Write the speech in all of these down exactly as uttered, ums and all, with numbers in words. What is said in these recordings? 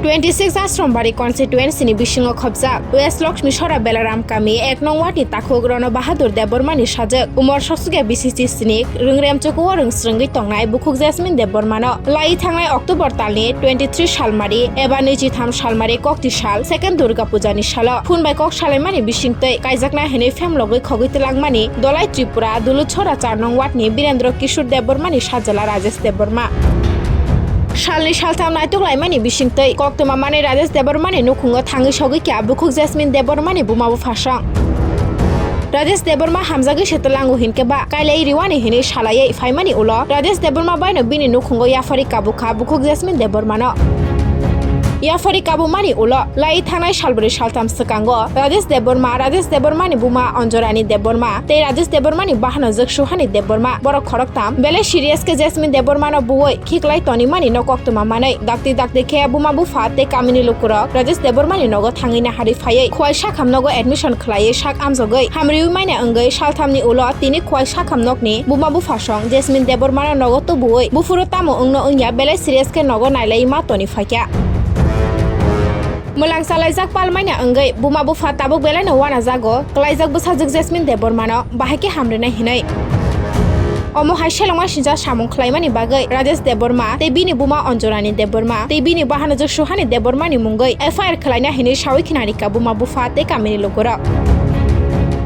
Twenty six Ashram Bari constituency ni bisingo khobjak West Lakshmi Sora Belaram kami ek nong ward ni takhuk Rono Bahadur Debbarma ni sajwk umor soksukya B C C sini Rwngrem Chukuo rwng srwngwi tongnai bukhuk Jasmine Debbarma no lai thangnai October talni twenty three salmari eba nui ji tham salmari kokti sal second Durga Puja ni salo phun bai kok salaimani bisingtwi kaijaknai hwnwi phemlogwi khogwi twlangmani Dolai Tripura Duluchora char nong ward ni Birendra Kishore Debbarma ni sajwla Rajesh Debbarma. Salni saltham naituk laimani bisingtwi koktwma manwi Rajesh Debbarma ni nukhungo thangwi sogwi kha bukhuk Jasmine Debbarma ni buma buphasong. Rajesh Debbarma hamjagwi se twlango hinkhe ba kailai riwani hinwi salaiwi phaimani ulo Rajesh Debbarma baino bini nukhungo yaphari kabukha bukhuk Jasmine Debbarma no. Yaphari kabumani ulo lai thangnai salbrwi saltham swkango Rajesh Debbarma, Rajesh Debbarma ni buma Anjorani Debbarma tei Rajesh Debbarma ni bahano Jwksuhani Debbarma borok khoroktham belai serious khe Jasmine Debbarma no buwi khiklai tonimani no koktwma manwi dakti dakti khe buma bupha tei kamini lukurok Rajesh Debbarma ni nogo thangwi naharwi phaiwi Khowai Sakham nogo admission khlaiwi sak amjogwi hamriwi manya wngwi salthamni ulo tini Khowai Sakham nokni buma buphasong Jasmine Debbarma no nogo tubuwi buphuru tamo wngno wngya belai serious khe nogo nailaiwi ma toni phaikha. Mwlang chalaijak palmaina wngwi buma bupha tabuk belaino wanajago kwlaijak bwsajwk Jasmine Debbarmano bahai khe hamrwnai hinwi. Omo hai selengma sincha samung khlaimani bagwi Rajesh Debbarma tei bini buma Anjorani Debbarma tei bini bahanajwk Suhani Debbarmani mungwi F I R khlaina hinwi sawi khna rikha buma bupha tei kamini lukurok.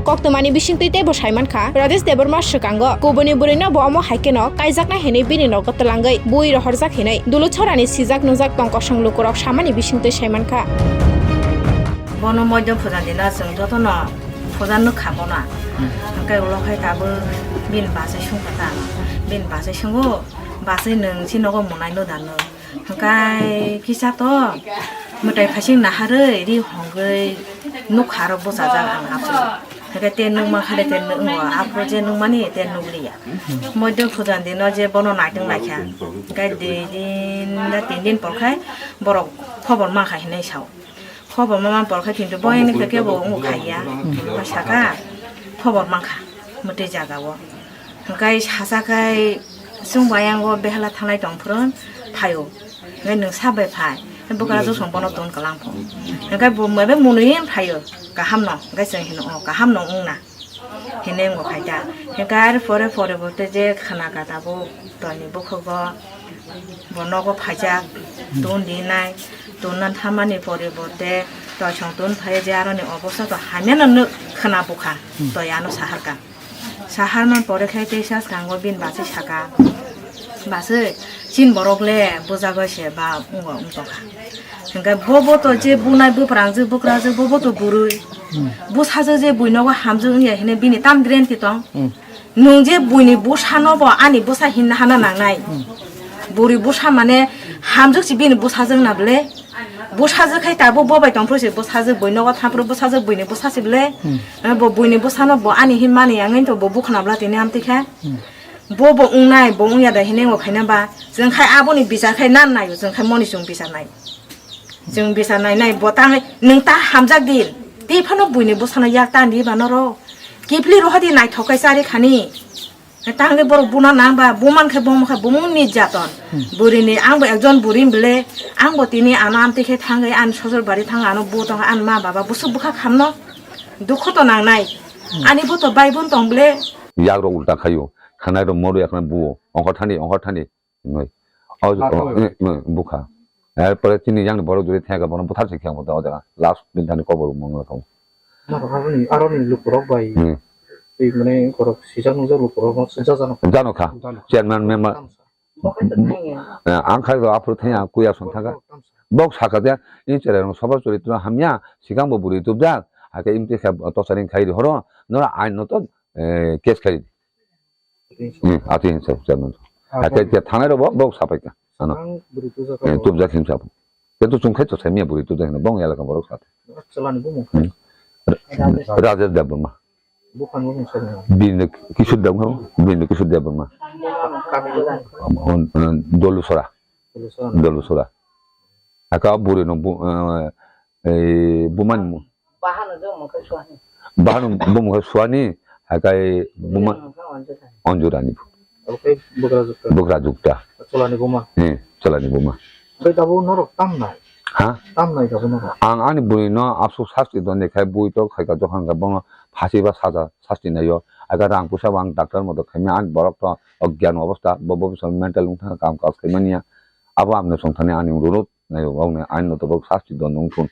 Koktwmani bisingtwi teibo saimankha Rajesh Debbarma swkango kubuni bwrwino bo omo hai kheno kaijaknai hinwi bini nogo twlangwi bui rohorjak hinwi Duluchorani sijak nungjak tong kosong lukurok samani bisingtwi saimankha. Bono moidya puja dina chwng jotono puja nukha bono. Hwnkhe ulo khai tabuk bini bachai sungkha ta ano. Bini bachai sungo, bachai nwng si nogo mwnaino da nwng. Hwnkhe kisa to mwtai phaising naharwi ri hongwi nukha aro bwchajak ang aphuru. Hwnkhe te nukma khade te nukgo, aphuru je nukmani te nukliya. Moidya puja dino je bono naitung laikha. Hwnkhe dui din na tin din por khai borok khobor mankha hinwi sao. Khobor ma man por khe kintu boyani khe kebo wng khaiya. Saka khobor mankha mwtwi jaga o. Hwnkhe sacha khai chwng bai yango behla thanglai tong phuru phaio. Hwnkhe nwng sa bai phai. Bwkrajwk song bono ton kwlang pho. Hwnkhe bo mebe mwnwi phaio. Kaham no. Hwnkhe chwng hino o kaham no wngna. Hene wngkha khaida. Hwnkhe ar pore pore bo tei je khana ka tabuk toini bukhugo bo nogo phaijak, ton dinai, tonna thamani pore bo tei toisong ton phai je aroni obosta to hamya no nuk khana bukha, toi ano sahar ka. Sahar man pore khai tei saskango bini bachai saka, bachai, chini borok le bujagoi se ba wngwa wng tongkha. Hwnkhe bo bo to je bunai bwprangjwk bwkrajwk bo bo to bwrwi. Bwsajwk je bui nogo hamjwk wngya hwnwi bini tam guarantee tong? Nwng je buini bwsano bo ani bwsa hinna hana nangnai. Bwrwi bwsa mane hamjwk si bini bwsajwk na bwle. Bwsajwk khai tabuk bo bai tongphuru si bwsajwk bui nogo thaphuru bwsajwk buini bwsa si bwle. Bo buini bwsano bo ani hin mani yangwi to bo bukhna bwla tini amtwi khe. Bo bo wngnai, bo wngya da hinwi wngkha khaina ba, chwng khai aboni bichar khai nan naio, chwng khai moni chwng bichar nai. Chwng bichar nai nai, bo tangwi nwng ta hamjak di, tei phano buini bwsano yak ta di ba norok. Kipli rohadi naithok kai chari khani. Tangwi borok buna nang ba, buman khai bomo khai bumung ni jaton. Burini ang bo ekjon buri bwle, ang bo tini ano amtwi khai thangwi ani sosor bari thang ano bu tong ani ma baba busuk bwkha khamno. Dukhu to nang nai. Ani bo to bai bon tong bwle. Yak rok ulta khaio. Khanai rok moru yakna buo. Ongkha thani, ongkha thani. Nui. O, o, eh, eh, bukha. Er pore chini yang ni borok duri thega bono buthar se khe ang bo o jaga. Last din thani kobor mong na thong. Norok aboni, aroni lukurok bai. Hmm. Twi mane korok sijak nujak lukurok no sijak jano. Jano kha. Jano. Chairman member. Tamsa. Eh, ang khai ro aphuru thai ang kuya son thaga. Tamsa. Bok saka de, in chere rong sobar chori tu hamya, sikang bo buri tu da, ake imte kha to saring khai ri horo, nora ain no to, eh, case khai. Hmm, ati hinsa chairman. Ah, ake ke thanai ro bo, bo sapai ka. Ano. Ang bwrwi tubjak. Eh, tubjak hinsa. Te to chung khai to sai miya bwrwi tubjak hinna, bong yala ka borok sa. Chalani bumung. Hmm. Rajesh Debbarma. Buphang bumung sa. Bini Kishore Debbarma, bini Kishore Debbarma. Kami bumung. On, on, Dolusora. Dolusora. Dolusora. Aka buri no bu, eh, eh, bumani mu. Bahano do mokhe suani. Bahano bumung khe suani, hakai buma. Mokhe onjurani. Onjurani. Oke, bugra jukta. Bugra jukta. Cholani buma. He, cholani buma. Oke, tabu norok tam na. Ha? Tam nai ka bono. Ang ani bwrwi no aswk sasti don de khai bui to khai ka dokan ka bono phasi ba saja sasti nai o. Aga rang pusa bo ang doctor moto khai mani ani borok to ogyan obostha bo bo mental wng thang kam kaj khai mani ya. Abo ang no song thani ani rurut nai o ani no to sasti don wng thun.